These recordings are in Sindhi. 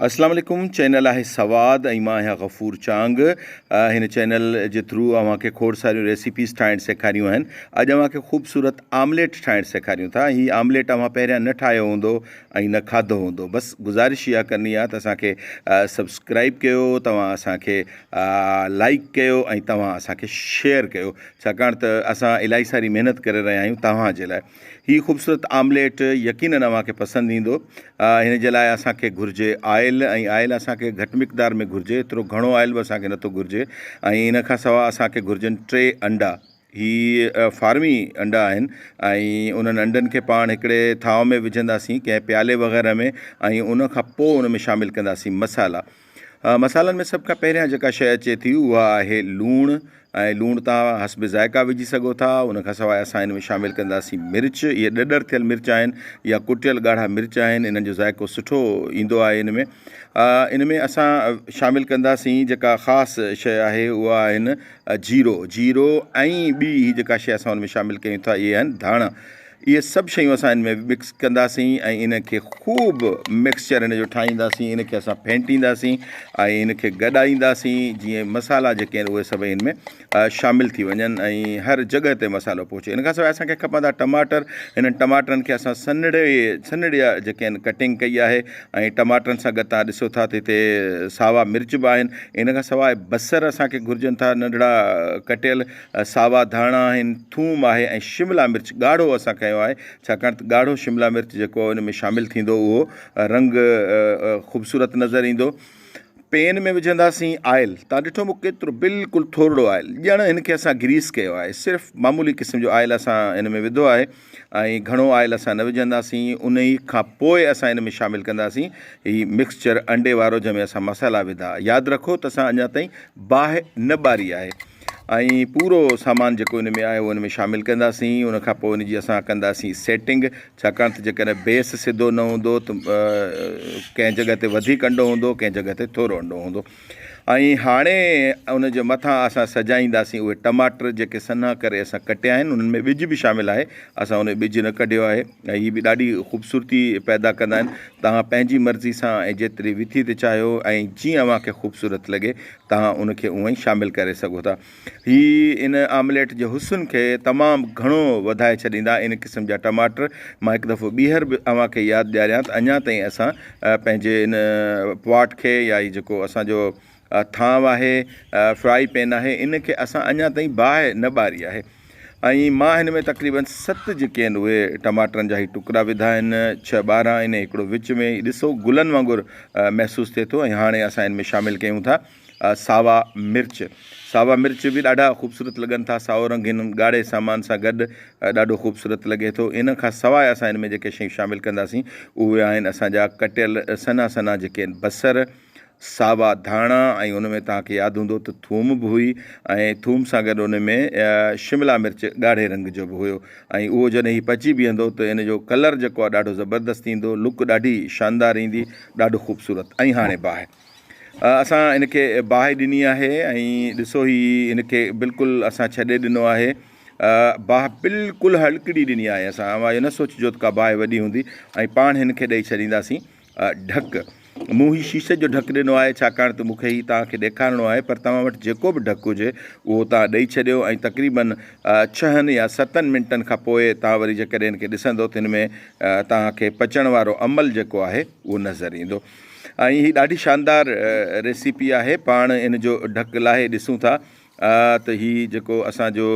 اسلام عليڪم چينل آهي سواد ۽ مان آهيان غفور چانگ هن چينل جي ٿرو اوهان کي کوڙ ساريون ريسيپيز ٺاهڻ سيکاريون آهن اڄ اوهان کي خوبصورت آمليٽ ٺاهڻ سيکاريون ٿا هي آمليٽ اوهان پهريان نه ٺاهيو هوندو ۽ نه کاڌو هوندو بس گذارش اها ڪرڻي آهي ته اسان کي سبسڪرائب ڪيو توهان اسان کي لائڪ ڪيو ۽ توهان اسان کي شيئر ڪيو ڇاڪاڻ ته اسان الاهي ساري محنت ڪري رهيا آهيون توهان جي لاء هي خوبصورت آمليٽ يقينن اوهان کي پسند ايندو. هن جي لاء اسان کي گهرجي آئل ۽ آئل اسان کي گهٽ مقدار ۾ گهرجي ايترو گهڻو آئل به اسان کي نٿو گهرجي ۽ ان کان سواء اسان کي گهرجن ٽي انڊا هي فارمي انڊا آهن ۽ انهن انڊن کي پاڻ هڪڙي ٿانو ۾ وجهنداسين ڪنهن پيالي وغيره ۾ ۽ ان کان پوء ان ۾ شامل ڪنداسين مصالحا مصالحن ۾ سڀ کان پهريان جيڪا شيء اچي ٿي اها آهي لوڻ ۽ لوڻ توهان حسب ذائقه وجهي سگهو ٿا ان کان سواء اسان ان ۾ شامل ڪنداسين مرچ اهي ڏڏر ٿيل مرچ آهن يا ڪٽيل ڳاڙها مرچ آهن انهن جو ذائقو سٺو ايندو آهي ان ۾ ان ۾ اسان شامل ڪنداسين جيڪا خاص شيء آهي اها آهن جيرو جيرو ۽ ٻي هي جيڪا شيء اسان ان ۾ شامل ڪيون ٿا اهي آهن ڌاڻا اهي سڀ شيون اسان ان ۾ مڪس ڪنداسين ۽ ان کي خوب مڪسچر ان جو ٺاهينداسين ان کي اسان ڦينٽينداسين ۽ ان کي گڏائينداسين جيئن مصالحا جيڪي آهن اهي سڀئي ان ۾ شامل ٿي وڃن ۽ هر جڳهه تي مصالحو پهچي ان کان سواء اسان کي کپندا ٽماٽر انهن ٽماٽرن کي اسان سنهڙي سنهڙي جيڪي آهن ڪٽنگ ڪئي آهي ۽ ٽماٽرن سان گڏ تان ڏسو ٿا ته هتي ساوا مرچ به آهن ان کان سواء بصر اسان کي گهرجن ٿا ننڍڙا ڪٽيل ساوا ڌاڻا آهن، ٿوم آهي ۽ شملا مرچ ڳاڙهو اسان کنيو آهي ڇاڪاڻ ته ڳاڙهو شملا مرچ جيڪو ان ۾ شامل ٿيندو اهو رنگ خوبصورت نظر ايندو. پين ۾ وجهنداسين آئل تان ڏٺو مون ڪيترو بلڪل ٿورڙو آئل ڄڻ هن کي اسان گريس ڪيو آهي صرف معمولي قسم جو آئل اسان هن ۾ وڌو آهي ۽ گهڻو آئل اسان نه وجهنداسين انهي کان پوء اسان ان ۾ شامل ڪنداسين هي مڪسچر انڊي وارو جنهن ۾ اسان مصالحا وڌا ياد رکو ته اسان اڃا تائين باهه نه ٻاري آهي. ۽ پورو سامان جيڪو ان ۾ آهي اهو ان ۾ شامل ڪنداسين ان کان پوء ان جي اسان ڪنداسين سيٽنگ ڇاڪاڻ ته جيڪڏهن بيس سڌو نه هوندو ته ڪنهن جڳهه تي وڌيڪ انڊو هوندو ڪنهن جڳهه تي ٿورو انڊو هوندو ۽ هاڻي ان جي مٿان اسان سجائينداسين اهي ٽماٽر جيڪي سنها ڪري اسان ڪٽيا آهن انهن ۾ ٻج به شامل آهي اسان ان ٻج نه ڪڍيو آهي ۽ هي به ڏاڍي خوبصورتي پيدا ڪندا آهن توهان پنهنجي مرضي سان ۽ جيتري وٿي تي چاهيو ۽ جيئن اوهان کي خوبصورت لڳي توهان ان کي اونئن ئي شامل ڪري سگهو ٿا. هي ان آمليٽ جي حسن کي تمام گهڻو وڌائي ڇڏيندا. ان قسم جا ٽماٽر مان هڪ دفعو ٻيهر به اوهان کي ياد ڏياريان ته اڃا تائين اسان پنهنجي ان پواٽ کي يا هي جيڪو اسان جو ٿانو آهي فرائي پين آهي ان کي اسان اڃا تائين باهه نه ٻاري آهي. ۽ مان هن ۾ تقريبن ست جيڪي آهن اهي ٽماٽرن جا هي ٽڪرا وڌا آهن ڇهه 12 آهن ۽ هڪڙو وچ ۾ ڏسو گلن وانگر محسوس ٿئي ٿو ۽ هاڻي اسان هن ۾ شامل ڪيون ٿا ساوا مرچ ساوا مرچ به ڏاڍا خوبصورت لڳن ٿا سائو رنگ هن ڳاڙهي سامان سان گڏ ڏاڍو خوبصورت لڳي ٿو ان کان سواء اسان هن ۾ جيڪي شيون شامل ڪنداسين اهي آهن اسان جا ڪٽيل سنها سنها جيڪي آهن بصر ساوا ڌاڻا ۽ ان ۾ توهان کي ياد هوندو ته ٿوم به هئي ۽ ٿوم سان گڏ ان ۾ شملا مرچ ڳاڙهي رنگ جو به هيو ۽ اهو جڏهن هي پچي بيهندو ته ان جو ڪلر جيڪو آهي ڏاڍو زبردست ايندو لڪ ڏاڍي شاندار ايندي ڏاڍو خوبصورت ۽ هاڻي باهه اسان ان کي باهه ڏني آهي ۽ ڏسو هي ان کي بلڪل اسان ڇڏي ڏنو آهي باهه بلڪل هلڪڙي ڏني آهي اسان اوهان اهو نه سوچجو ته ڪا باهه وڏي هوندي ۽ پاڻ هن کي ڏئي ڇڏينداسين ڍڪ، مون هي شيشي جو ڍڪ ڏنو آهي، ڇاڪاڻ ته مون کي هي توهان کي ڏيکارڻو آهي، پر توهان وٽ جيڪو به ڍڪ هجي، اهو توهان ڏئي ڇڏيو ۽ تقريباً ڇهن يا ستن منٽن کان پوء توهان وري جيڪڏهن هن کي ڏسندو ته هن ۾ توهان کي پچڻ وارو عمل جيڪو آهي، اهو نظر ايندو. ۽ هي ڏاڍي شاندار ريسيپي آهي، پاڻ ان جو ڍڪ لاهي ڏسون ٿا ته هي جيڪو اسان جو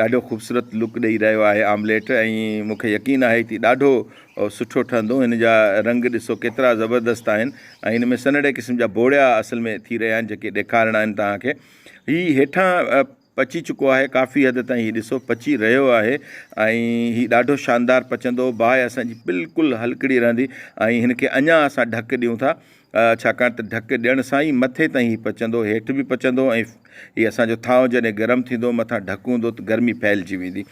ڏاڍو خوبصورت لڪ ڏئي رهيو آهي آمليٽ ۽ مون کي يقين آهي ته ڏاڍو سٺو ٺهندو هن جا رنگ ڏسو ڪيترا زبردست آهن ۽ هن ۾ سنهڙي قسم جا بوڙيا اصل ۾ ٿي رهيا آهن جيڪي ڏيکارڻا آهن توهان کي هي هيٺان پچي چڪو آهي ڪافي حد تائين هي ڏسو پچي رهيو آهي ۽ هي ڏاڍو شاندار پچندو باهه اسان جي بلڪل هلڪڙي رهندي ۽ هن کي اڃا اسان ڍڪ ڏيون ٿا ڇاڪاڻ ته ڍڪ ڏيڻ سان ئي مٿي تائين هي پچندو، هيٺ به پچندو ۽ هي اسان جو ٿانء جڏهن گرم ٿيندو مٿان ڍڪ هوندو ته گرمي ڦهلجي ويندي.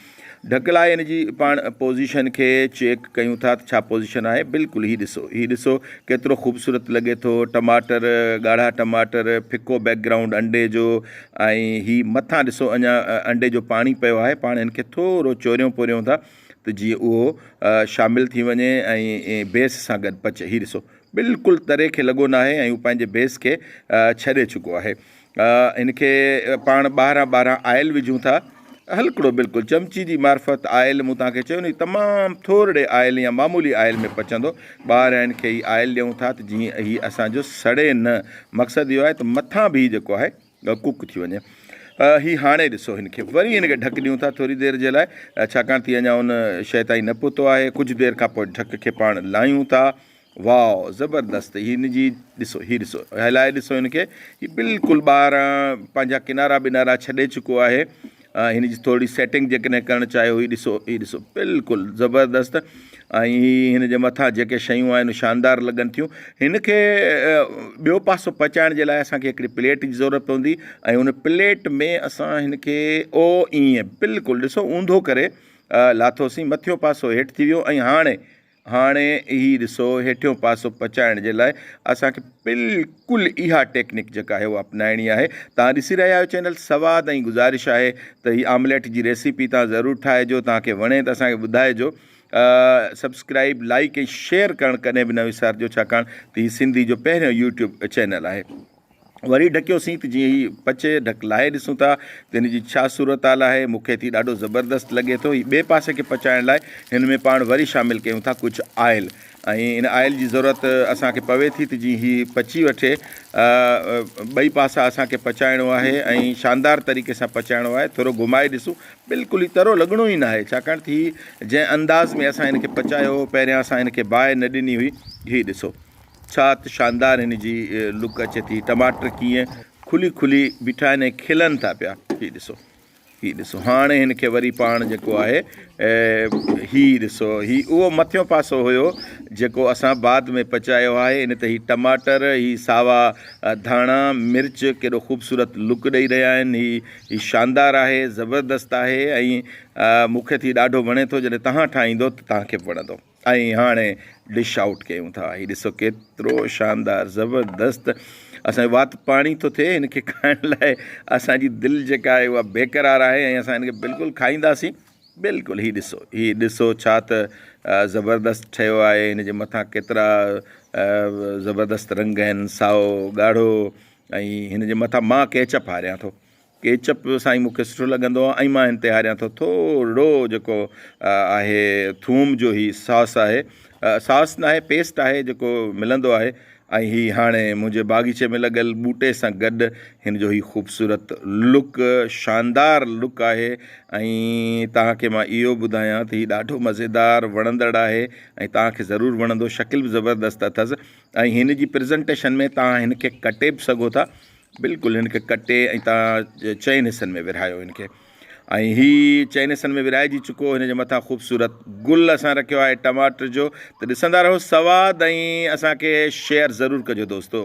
ڍڪ لاهي ان جي پاڻ پوزيشن کي چيڪ ڪيون ٿا ته ڇا پوزيشن آهي. بلڪل هي ڏسو هي ڏسو ڪيترو خوبصورت لڳي ٿو ٽماٽر ڳاڙها ٽماٽر ڦڪو بيڪ گرائونڊ انڊي جو ۽ هي مٿان ڏسو اڃا انڊي جو پاڻي پيو آهي پاڻ هن کي ٿورو چوريون پوريون ٿا ته جيئن اهو شامل ٿي وڃي ۽ بيس سان گڏ پچي. هي ڏسو. بلڪل تري کي لڳو ناهي ۽ هو پنهنجي بيس کي ڇڏي چڪو آهي. هن کي پاڻ ٻاهران ٻاهران آئل وجهون ٿا هلڪڙو بلڪل چمچي جي معرفت آئل مون توهان کي چيو نه تمام ٿورڙي آئل يا معمولي آئل ۾ پچندو ٻاهران هن کي هي آئل ڏيون ٿا ته جيئن هي اسان جو سڙي نه مقصد اهو آهي ته مٿان به هي جيڪو آهي ڪوڪ ٿي وڃي هي هاڻي ڏسو هن کي وري هن کي ڍڪ ڏيون ٿا ٿوري دير جي لاء ڇاڪاڻ ته اڃا ان شيء تائين نه پهتو آهي ڪجهه دير کان پوء ڍڪ کي پاڻ لاهيون ٿا واء زبردست هي هن جي ڏسو هي ڏسو هلائي ڏسو هن کي هي بلڪل ٻاهران پنهنجا ڪنارا بنارا ڇڏي چڪو آهي هن جي ٿوري سيٽنگ جيڪڏهن ڪرڻ چاهيو هي ڏسو هي ڏسو بلڪل زبردست ۽ هي هن جي مٿان جيڪي شيون آهن شاندار لڳن ٿيون هن کي ٻيو پاسو پچائڻ جي لاء اسانکي هڪڙي پليٽ جي ضرورت پوندي ۽ ان پليٽ ۾ اسان هن کي او ائين بلڪل ڏسو اونڌو ڪري لاٿوسين مٿيون پاسو هيٺ ٿي ويو ۽ هاڻي هاڻي هي ڏسو هيٺيون پاسو پچائڻ جي لاء اسان کي بلڪل اها ٽيڪنڪ جيڪا آهي اها اپنائڻي آهي. توهان ڏسي رهيا آهيو چينل سواد ۽ گذارش آهي ته هي آمليٽ جي ريسيپي توهان ضرور ٺاهجو توهان کي وڻي ته اسان کي ٻڌائجو سبسڪرائب لائيڪ ۽ شيئر ڪرڻ ڪڏهن به نه وسارجو ڇاڪاڻ ته هي سنڌي جو پهريون يوٽيوب چينل آهي. وري ڍڪيوسين ته جيئن هي پچي، ڍڪ لاهي ڏسون ٿا ته هن جي ڇا صورتحال آهي، مون کي ٿي ڏاڍو زبردست لڳي ٿو. هي ٻئي پاسي کي پچائڻ لاء هن ۾ پاڻ وري شامل ڪيون ٿا ڪجهه آئل ۽ ان آئل جي ضرورت اسان کي پوي ٿي ته جيئن هي پچي وٺي. ٻئي پاسا اسان کي پچائڻو آهي ۽ شاندار طريقي سان پچائڻو آهي. ٿورو گهمائي ڏسون، بلڪل هي ترو لڳڻو ئي ناهي ڇاڪاڻ ته هي جنهن انداز ۾ اسان هن کي پچايو هو پهريان اسان هن کي باهه نه ڏني هئي. هي ڏسو. ڇا ته شاندار هن جي لڪ اچي ٿي. ٽماٽر ڪيئن کلي کلي بيٺا آهن ۽ کلن ٿا پيا. هي ڏسو هي ڏسو هاڻي هن کي وري پاڻ جيڪو آهي هي ڏسو هي اهو مٿيون پاسو هيو جيڪو اسان بعد ۾ پچايو آهي. ان تي هي ٽماٽر هي ساوا ڌاڻا مرچ ڪيڏو خوبصورت لڪ ڏئي رهيا آهن. هي هي شاندار آهي زبردست آهي ۽ مون کي ٿي ڏاڍو وڻي ٿو. جڏهن توهان ٺاهيندو ته توهان کي به وڻندو. ۽ هاڻي ڊش آئوٽ ڪيون ٿا. هي ڏسو ڪيترو شاندار زبردست اسان جو وات پاڻي ٿو ٿئي هن کي کائڻ لاء اسان جي دل جيڪا آهي اها بيقرار آهي ۽ اسان هن کي بلڪل کائينداسين بلڪل هي ڏسو هي ڏسو ڇا ته زبردست ٺهيو آهي هن جي مٿان ڪيترا زبردست رنگ آهن سائو ڳاڙهو ۽ هن جي مٿان مان ڪيچپ هاريان ٿو ڪيچپ سائين مون کي سٺو لڳندو آهي ۽ مان هن تي هاريان ٿو ٿورڙو جيڪو آهي ٿوم جو هي ساس آهي ساس ناهي پيسٽ آهي جيڪو ملندو آهي ۽ هي هاڻي منهنجي باغيچي ۾ لڳل ٻوٽي سان گڏ هن جو هي خوبصورت لڪ شاندار لڪ آهي ۽ توهان کي مان اهو ٻڌايان ته هي ڏاڍو مزيدار وڻندڙ آهي ۽ توهان کي ضرور وڻندو شڪل به زبردست اٿس ۽ هن جي پريزنٽيشن ۾ توهان هن کي ڪٽي به سگهو ٿا بلڪل هن کي ڪٽي ۽ تان چئن حصن ۾ ورهايو هن کي ۽ هي چئن حصن ۾ ورهائجي چڪو هن جي مٿان خوبصورت گل اسان رکيو آهي ٽماٽر جو ته ڏسندا رهو سواد ۽ اسان کي شيئر ضرور ڪجو دوستو.